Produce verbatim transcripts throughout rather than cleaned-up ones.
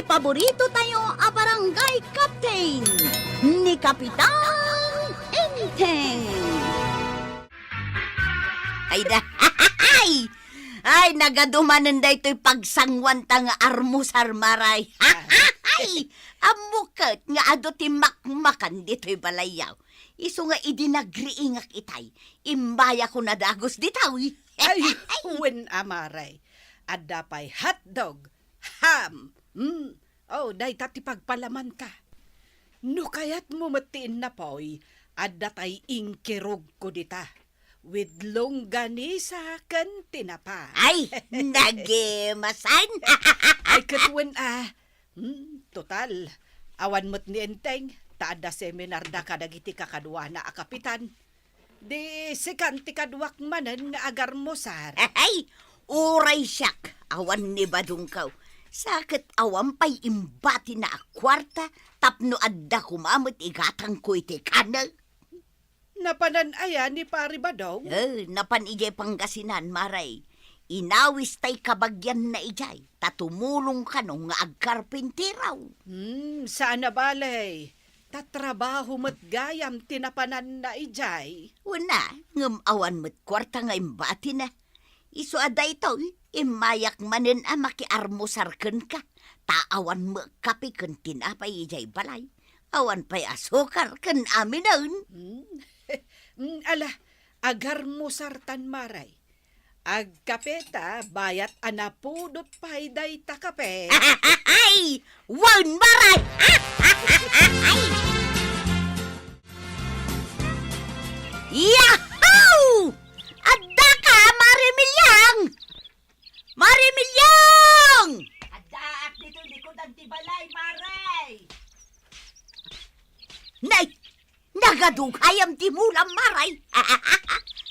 Paborito tayo a barangay captain, ni Kapitan Enteng. Ay da, ay! Ay, nagadumanen daytoy pagsanguanta nga armusar, Maray. Ay, ammok ket nga adu ti makmakan ditoy balayyaw. Isu nga idi nagriingak itay, imbayakon a dagus ditoy. Ay, wen a, Maray. Adda pay hotdog, ham, mm, oh, dayta ti pagpalamanta. No kayatmo met ti innapoy, adda tay inkirugko dita. With longganisa ken tinapa. Ay, nagimasan. Ay, ket wen a. Hmm, total, awan met ni Enteng, ta adda seminarda kadagiti kakaduana a kapitan. Di sikan ti kaduak manen nga agarmusar. Ay, uray siak, awan ni badongko. Sa ket awan pay imbatina a kuarta tapno adda koma met igatangko iti kanek. Napanan aya ni Pari Badong? Eh, napan idiay Pangasinan, Maray. Inawis tay kabagianna idiay, ta tumulong kano nga agkarpintero. Hmm, saan a bale. Ta trabaho met gayam ti napananna idiay. Wen a, ngem awan met kuarta nga imbatina. Isu a daytoy, immayak manen a makiarmusar kenka, ta awan met kape ken tinapay idiay balay. Awan pay asukar ken aminen. Hmm. Hmm, ala, agarmusartan, Maray. Agkape ta, bayat a napudot pay dayta kape. Ay! Wen, Maray! Yahoo! Adda ka, Mari Milyang! Mari Milyang! Addaak ditoy likudan ti balay, Maray! Nay! Nagadugayam ti mulam, Maray!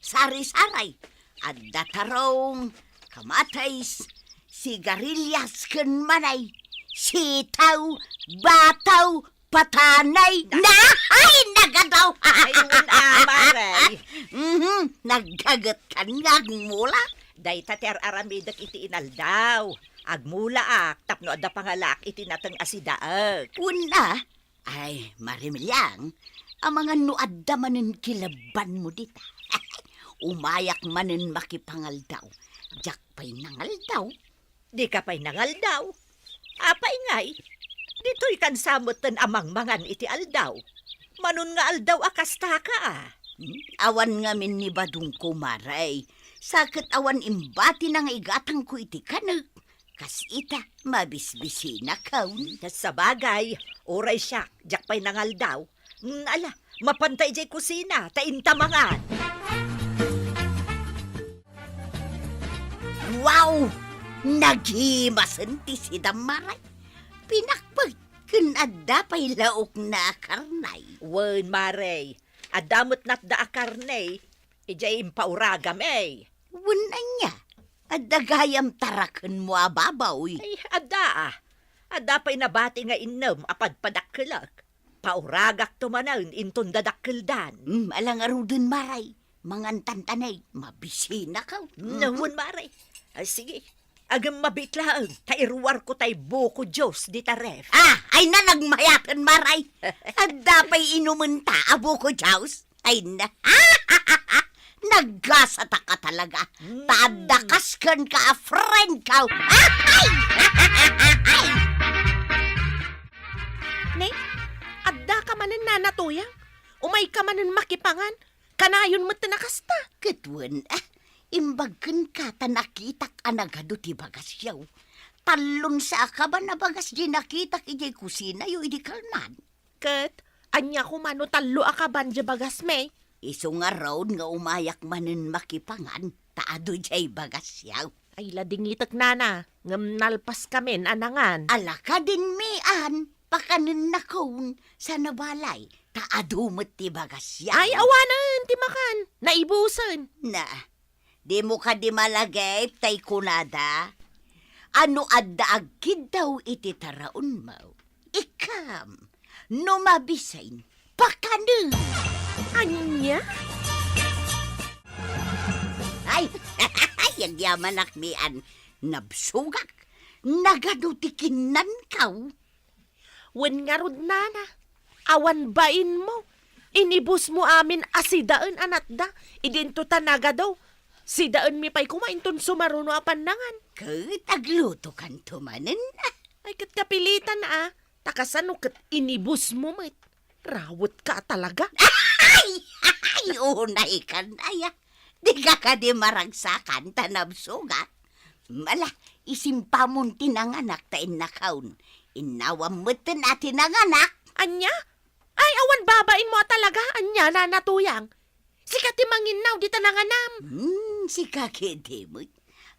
Sari-saray! Adda tarong, kamatis, sigarilyas ken manay, sitaw, bataw, patanay. Na, ay, nagadaw. Ay, wen a, Maray. Mhm, naggaget kan nga agmula. Dayta ti ar-aramidek iti inaldaw. Agmulaak tapno adda pangalaak iti nateng a sidaek. Wen a, ay, Mari Milyang, amangan no adda manen kilebbanmo dita. Umayak manen makipangaldaw. Diak pay nangaldaw. Dika pay nangaldaw. Apay ngay, ditoy kan sa metten a mangmangan iti aldaw. Manon nga aldaw a kastaka a. Hmm? Awan ngamin ni badongko, Maray. Sa ket awan imbatina nga igatangko iti kanek. Kas ita, mabisbisinakon. Sabagay, uray siak, diak pay nangaldaw. Mm, ala, mapanta idiay kusina, ta inta mangan. Wow! Nagimasen ti sidam, Maray. Pinakpet ken adda pay laokna a karnay. Wen, Maray, adda met natda a karne idiay impauragam, eh. Wen ania, adda gayam tarakenmo a baboy? Ay, adda, ah. Adda pay nabati nga innem a padpadakkelek. Pauragakto manen inton dadakkeldan. Hmm, ala ngaruden, Maray. Mangantan ta, ne, mabisinakon. Hmm, wen, Maray. Ah, sige. Agem mabit laeng, ta iruarko tay buko juice dita ref. Ah, ay na nagmayaten, Maray. Adda pay inumenta a buko juice? Ay na. Naggasataka talaga. Hmm. Ta adda kasken ka a friend ko. Ay! Ne, adda ka manen, Nana Tuyang? Umay ka manen makipangan? Kanayon met ti nakasta. Ket wen, ah, imbag kenka ta nakitak a nagadu ti bagasyo. Tallon sa a kaban a bagas diay nakitak idiay kusinayo idi kalman. Ket ania koma no tallo a kaban diay bagasmi? Isu ngarud nga umayak manen makipangan, ta adu diay bagasyo. Ay, ladingitek, Nana, ngem nalpaskamin a nangan. Ala kadin, Mian, pakanennakon, sana balay, ta adu met ti bagasyo. Ay, awanen ti makan, naibusen. Na, dimo kadi malagip tay kunada? Ano adda agkiddaw iti taraonmo? Ikam, no mabisin, pakanen. Ania? Ay, agyamanak, Mian. Nabsogak. Nagadu ti kinnankaw. Wen ngarud, nana, awan bainmo. Inibusmo amin a sidaen a natda. Idinto ta nagadu. Sidaenmi pay koma inton sumaruno a pannangan. Ket aglutokanto manen. Ay, ket kapilitan a. Ta kasano ket inibusmo met? Rawetka a talaga. Ay! Ay, unaykan aya. Dika kadi maragsakan ta nabsogak. Ala, isimpamon ti nanganak ta innakaon. Innawam metten a ti nanganak. Ania? Ay, awan babainmo a talaga. Ania, Nana Tuyang? Sika ti manginnaw dita nanganam. Hmm, sika ketdi met.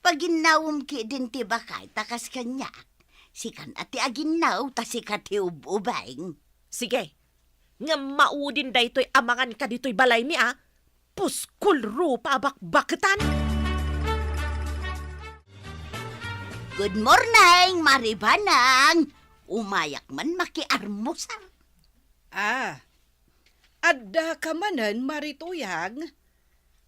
Paginnawem ketdin ti bakay ta kas kaniak. Sikan a ti aginnaw ta sika ti ub-ubeng. Sige, ngem maudin daytoy a manganka ditoy balaymi a. Puskol rupa a bakbaketan. Good morning, Mari Banang. Umayak man makiarmusar. Ah, adda ka manen, Mari Tuyang?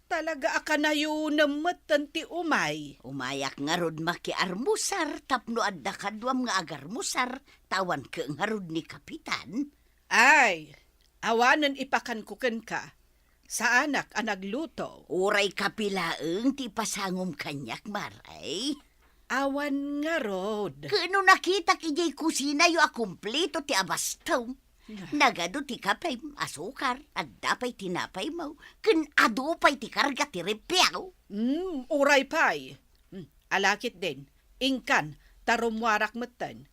Talaga a kanayonem metten ti umay. Umayak ngarud makiarmusar tapno adda kaduam nga agarmusar, ta awan ket ngarud ni Kapitan. Ay, awanen ipakanko kenka. Saanak a nagluto. Uray kapi laeng ti ipasangom kaniak, Mare. Awan ngarud. Ket no nakitak idiay kusinayo a kumpleto ti abastom. Nagadu ti kapem, asukar, adda pay tinapaymo, ken adu pay ti karga ti repiaw. Hmm, uray pay. Hmm, ala ketdin, inkan, ta rummuarak metten.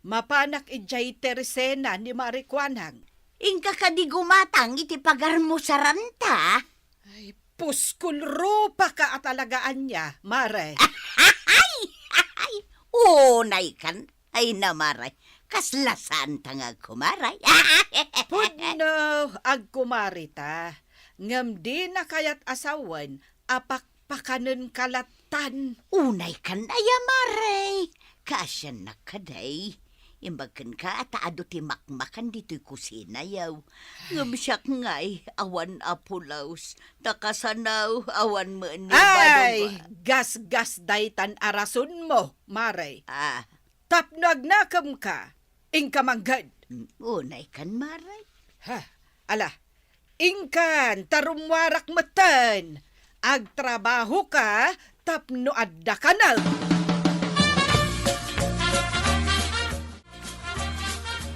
Mapanak idiay teresena ni Mari Kuanang. Inka kadi gumatang iti pagarmusaranta? Ay, puskol rupaka a talaga ania, Mare. Ay, ay, unaykan. Ay, na, Mare, kasla saanta nga agkumare. Pudno, agkumareta. Ngem dina kayat a sawen a pakpakanenka lattan. Unaykan aya, Mare. Kaasiannak kadi. Imbag kenka ta adu ti makmakan ditoy kusinayo. Ngem siak ngay, awan a pulos. Ta kasano, awan met ni Ay, badong. Gasgas daytan a rasonmo, Mare. Ah. Tapno agnakemka, inka mangged. Mm, unaykan, Mare. Ha, ala, inkan, ta rummuarak metten. Agtrabahoka tapno adda kanem.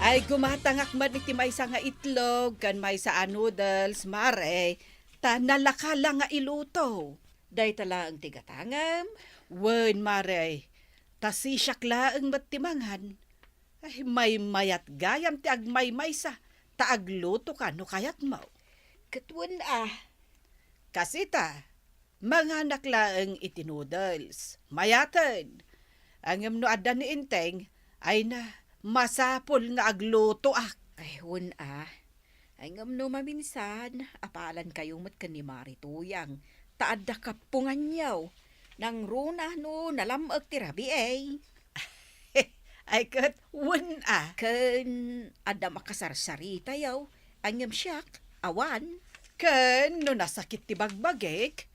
Ay, gumatangak man iti maysa nga itlog ken maysa a noodles, Mare, ta nalaka la nga iluto. Dayta laeng ti gatangem? Wen, Mare, ta sisiak laeng met ti mangan. Ay, maymayat gayam ti agmaymaysa, ta aglutoka no kayatmo. Ket wen a. Kas ita, manganak laeng iti noodles. Mayaten. Ngem no adda ni Enteng, ay na, masapul nga aglutoak. Ay, wen a. Ay, ngem no maminsan, apalankayo met ken ni Mari Tuyang, ta adda kappunganyo. Nangruna no nalam-ek ti rabii. Ay, ket wen a. Ken adda makasarsaritayo, ngem siak, awan. Ken no nasakit ti bagbagik,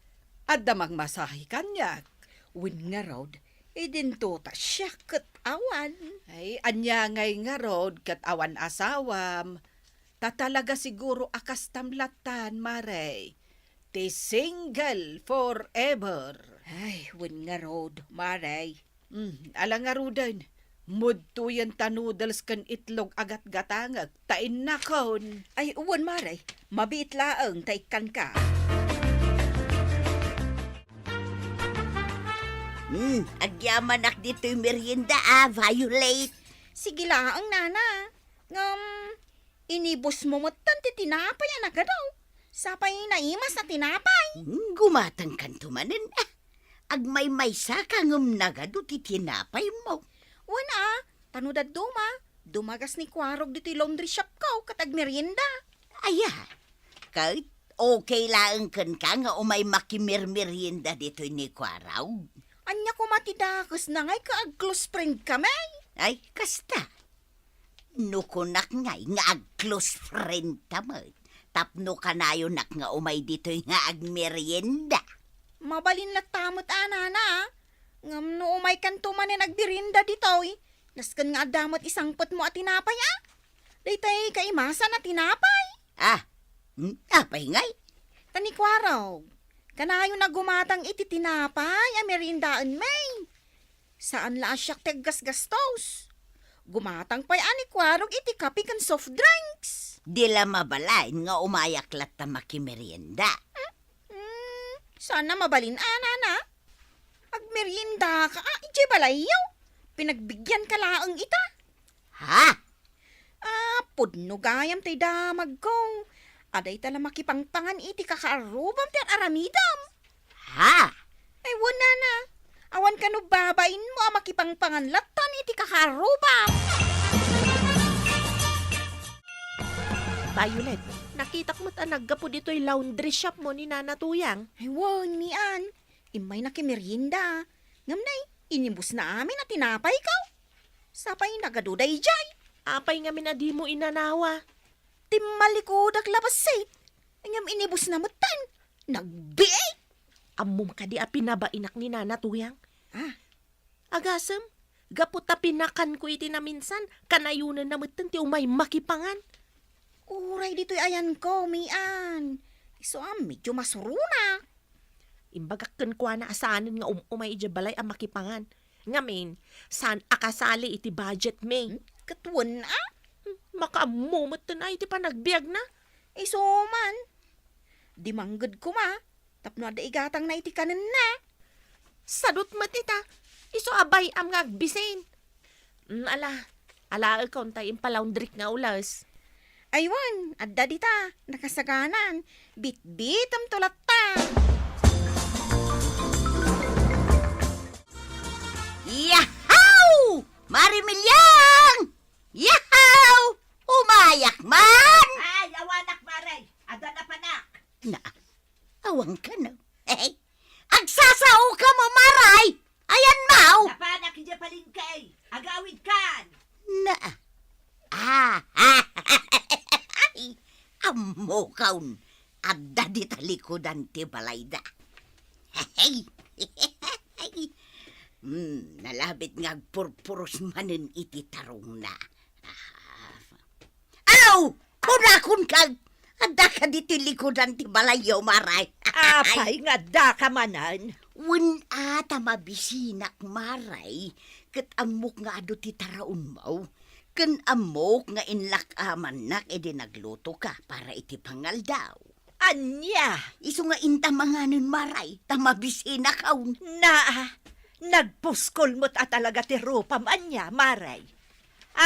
adda mangmasahe kaniak. Wen ngarud, idinto ta siak ket awan. Ay, ania ngay ngarud ket awan asawam? Ta talaga siguro a kastam lattan, Mare. Ti single forever. Ay, wen ngarud, Mare. Mm, ala ngaruden, mudtoyen ta noodles ken itlog a gatgatangek, ta innakon. Ay, wen, Mare, mabiit laeng ta ikkanka. Mm, agyamanak ditoy merienda, a, Violet. Sige laeng, Nana. Ngem, inibusmo metten ti tinapay a nagadu. Sapay naimas a tinapay. Hmm, gumatangkanto manen. Ah, agmaymaysaka ngem nagadu ti tinapaymo. Wen a, ta no dadduma, dumagas ni Kuarog ditoy laundry shopko ket agmerienda. Aya, ket okay laeng kenka nga umay makimermerienda ditoy ni Kuarog? Ania koma ti dakesna ngay ket ag-close friend kami? Ay, kasta. No kunak ngay nga ag-close friend ta met, tapno kanayonak nga umay ditoy nga agmerienda. Mabalin latta met a, Nana, a. Ngem no umaykanto manen agmerienda ditoy, nasken nga adda met isangpetmo a tinapay, a? Daytay kaimasan a tinapay. Ah, hmm, apay ngay? Ta ni Kuarog, kanayon a gumatang iti tinapay a meriendaenmi. Saan la a siak ti aggasgastos. Gumatang pay a ni Kuarog iti kape ken soft drinks. Di la mabalin nga umayak latta makimerienda. Hmm, saan a mabalin a, nana? Agmeriendaka a idiay balayyo. Pinagbigyanka laeng ita. Ha? Ah, pudno gayam tay damagko. Adda ita la makipangpangan iti kakaarrubam ti ar-aramidam. Ha? Ay, wen, nana. Awan kano babainmo a makipangpangan lattan iti kakaarrubam. Violet, nakitak met a naggapu ditoy laundry shop mo ni Nana Tuyang. Ay, wen, Mian. Immay nakimerienda. Ngem nay, inibusna amin a tinapayko. Sapay nagadu daydiay. Apay ngamin a dimo inanawa? Timmalikudak la bassit. Ngem inibusna metten. Nagbiit. Ammom kadi a pinabainak ni Nana Tuyang? Ah. Agasem, gapu ta pinakanko iti naminsan, kanayonenna metten ti umay makipangan. Uray ditoy ayanko, Mian. Isu a medyo masuronak. Imbagak kenkuana a saanen nga um-umay idiay balay a makipangan. Ngamin, saan a kasali iti budget mi. Hmm? Ket wen a? Hmm, makaammo metten a iti panagbiagna. Isu man. Dimangged koma tapno adda igatangna iti kanenna. Sadut met ita. Isu a bay-am nga agbisin. Mm, ala, alaekon tay impalaundrik nga ules. Ay wen, adda dita, nakasaganan. Bitbitemto latta. Yahaw! Mari Miliang! Yahaw! Umayak man! Ay, awanak, Mare. Adda napanak. Na, awan ka, no? Hey, agsasaoka mo, Maray! Ayan, maw! Napanak idiay palengke. Agawidkan! Na, ah, ay, ammokon. Adda dita likudan ti balayda. Hey! Hmm, nalabit nga agpurpuros manen iti tarongna. Ah. Aw! Kunakon kag, adda kadi ti likudan ti balayyo, Maray? Apay nga adda ka manen? Wen a, ta mabisinak, Maray, ket ammok nga adu ti taraonmo, ken ammok nga inlak-amannak idi naglutoka para iti pangaldaw. Ania? Isu nga inta manganen, Maray, ta mabisinakon. Naa, nagpuskol met a talaga ti rupam ania, Maray?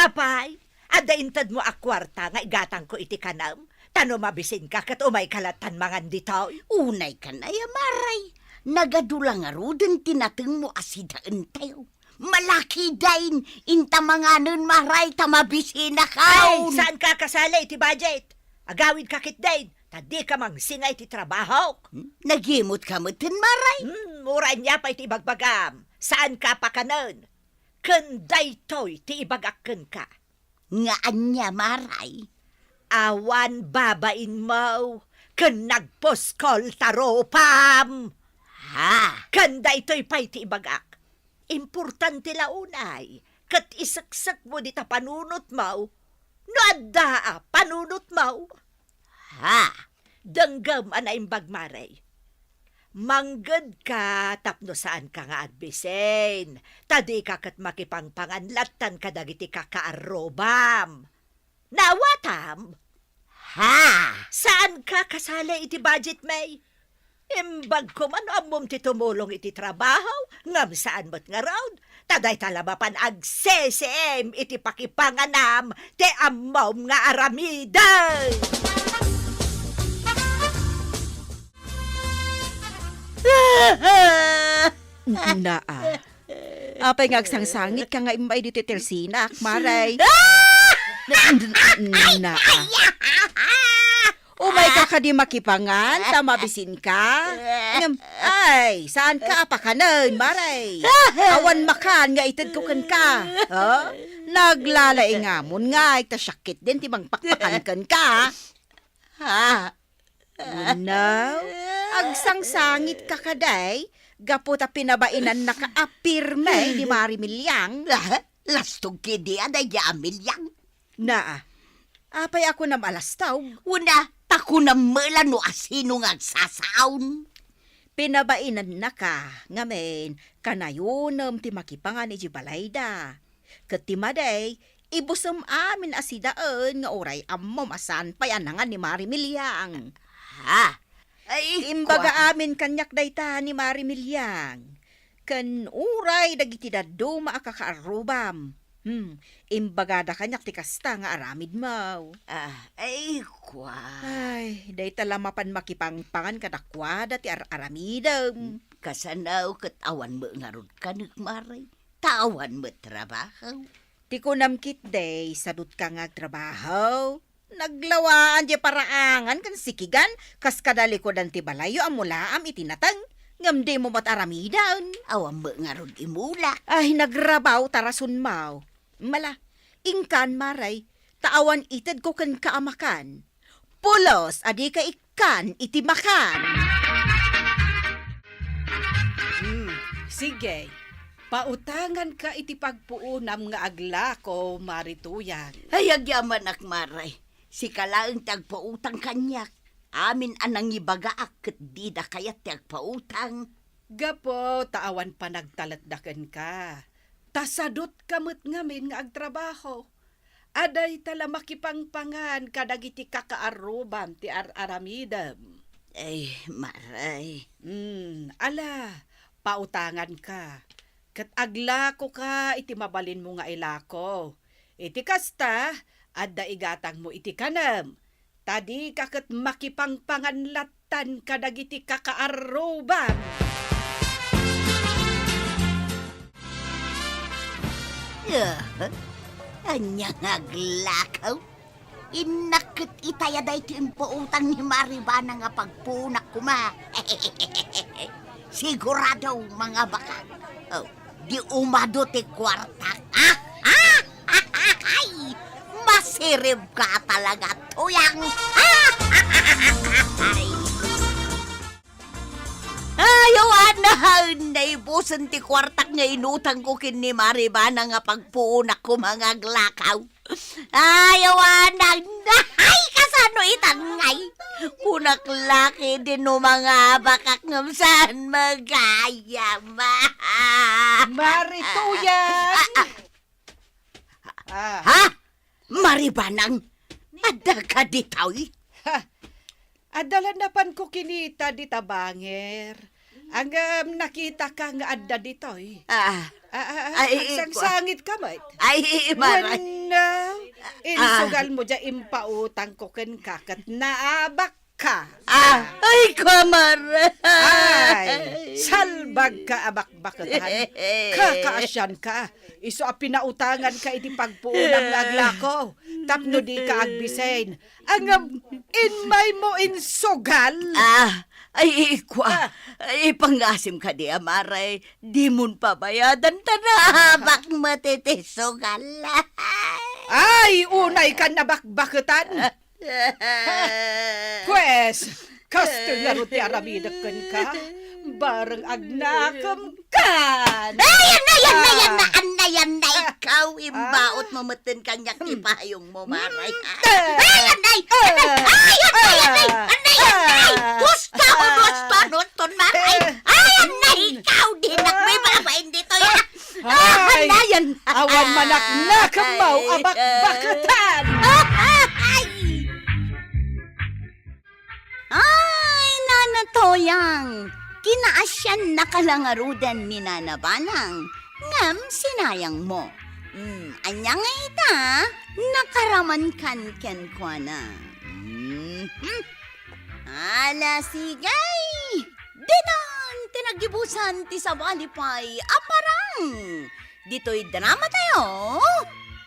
Apay, adda intedmo a kuarta nga igatangko iti kanem? Ta no mabisinka ket umayka lattan mangan ditoy. Unay kan aya, Maray. Nagadu la ngaruden ti natengmo a sidaentayo. Malaki dayn inta manganen, Maray, ta mabisinakon. Ay, saanka a kasali iti budget? Agawidka ketdin, ta dika mangsinga iti trabahok. Hmm? Nagimutka metten, Maray? Hmm, uray ania pay ti ibagbagam. Saanka a pakanen. Ken daytoy ti ibagak kenka. Nga ania, Maray? Awan babainmo ken nagpuskol ta rupam. Ha? Ken daytoy pay ti ibagak. Importante la unay ket iseksekmo dita panunotmo no adda a panunotmo. Ha? Denggem a naimbag, Mare. Manggedka tapno saanka nga agbisin, ta dika ket makipangpangan lattan kadagiti kakaarrubam. Naawatam? Ha? Saanka kasali iti budget, May? Imbag koma no ammom ti tumulong iti trabaho, ngem saan met ngarud, ta dayta la mapan agsisiim iti pakipanganam ti ammom nga aramiden. Naa. Apay nga agsangsangitka nga immay ditoy telsinak, Maray? Naa. Umayka kadi makipangan, ta mabisinka? Ngem, ay, saanka a pakanen, Maray? Awan makan nga itedko kenka. Ha? Naglalaingamon ngay, ta siak ketdin ti mangpakpakan kenka. Ha? Wenno, agsangsangitka kadi, Gapu ta pinabainannaka a pirme ni Mari Miliang. Ah, lastog kadi a daydi a Miliang. Naa, apay a kunam a lastog? Una, ta kunam met la no asino nga agsasaon. Pinabainannaka, ngamin, kanayonem ti makipangan idiay balayda. Ket ti madi, ibusem amin a sidaen nga uray ammom a saan pay a nangan ni Mari Miliang. Ha? Ay, imbaga kua- amin kaniak dayta ni Mari Miliang. Ken uray dagiti dadduma a kakaarrubam. Hmm, imbagada kaniak ti kasta nga aramidmo. Ah, ay, kua. Ay, dayta la mapan makipangpangan kadakuada ti ar-aramidem. Kasano ket awan met ngarud kanek, Mari? Ta awan met trabaho. Ti kunam ketdi, sadutka nga agtrabaho. Naglawaan diay paraangan ken sikigan kas kada likudan ti balayyo a mulaam iti nateng, ngem dimo met aramiden. Awan met ngarud imulak. Ay, nagrabaw ta rasonmo. Mala, inkan, Mari, ta awan itedko kenka a makan. Pulos a dika ikkan iti makan. Hmm, sige. Pautanganka iti pagpuonam nga aglako, Mari Tuyang. Ay, agyamanak, Mari. Sika laeng ti agpautang kaniak. Amin a nangibagaak ket dida kayat ti agpautang. Gapu ta awan panagtalekda kenka. Ta sadutka met ngamin nga agtrabaho. A dayta la makipangpangan kadagiti kakaarrubam ti ar-aramidem. Ay, Mari. Hmm, ala, pautanganka. Ket aglakoka iti mabalinmo nga ilako. Iti kasta, adda igatangmo iti kanem. Ta dika ket makipangpangan lattan kadagiti kakaarrubam. Ah, ania nga aglakaw? Innak ket itaya daytoy impautang ni Mari Banang a pagpuonak koma. Sigurado, mangabakak. Oh, di umadu ti kuartak. Ah, ah, ay, masiribka talaga, Tuyang. Ay, awan na, naibusen ti kuartak nga inutangko ken ni Mari Banang a pagpuonak koma nga aglakaw. Ay, awan na, ay, kasano itan ngay? Kunak la ketdi no mangabakak ngem saan magayam. Mari Tuyang! Ah, ah. Ah. Ha? Mari Banang, addaka ditoy? Ha? Adda la napanko kinita dita banger. Ngem nakitaka nga adda ditoy. Ah. Ah, ah, ah, ay, agsangsangit ka met. Ay, Mari. Wenno, ah, insugalmo diay impautangko kenka ket naabak ka. Ah, ay, kamar. Ay, salbagka a bakbaketan. Kakaasianka. Isu a pinautanganka iti pagpuonam nga aglako. Tapno dika agbisen. Ngem, imaymo insugal. Ah, ay, ikua. Ah. Ay, ipangasim kadi, Mari. Dimon pabayadan ta naabak met iti sugal. Ay, unaykan a bakbaketan. Pues, kastoy ngarud ti aramidek kenka, bareng agnakemkan. Ay, anna, anna, anna, anna, anna, ikaw, imbaotmo metten kaniak ti payongmo, Mari. Ay, anna, anna, ay, anna, anna, anna, anna, gusto ko, gusto, gusto, Mari. Ay, anna, ikaw, dinak mababain ditoy, ah. Ay, anna, anna, awan man naknakemmo a bakbaketan. Ay. Ay, Nana Toyang, kinaasiannaka la ngaruden ni Nana Banang, ngem sinayangmo. Hmm, ania ngay ita? Nakaramankan kenkuana. Mhm. Ala, sige! Ditan ti naggibusan ti sabali pay a parang ditoy dramatayo,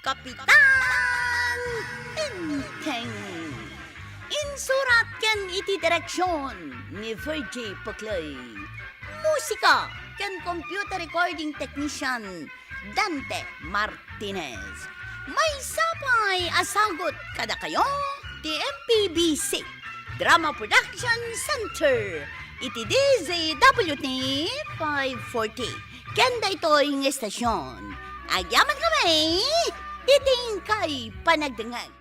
Kapitan Enteng. Insurat ken iti direksion ni Virgie Puclay. Musika ken computer recording technician Dante Martinez. Maysa pay a sagut kadakayo ti M P B C Drama Production Center iti D Z W T five forty. Ken daytoy nga estasion. Agyamankami, iti inkay panagdengngeg.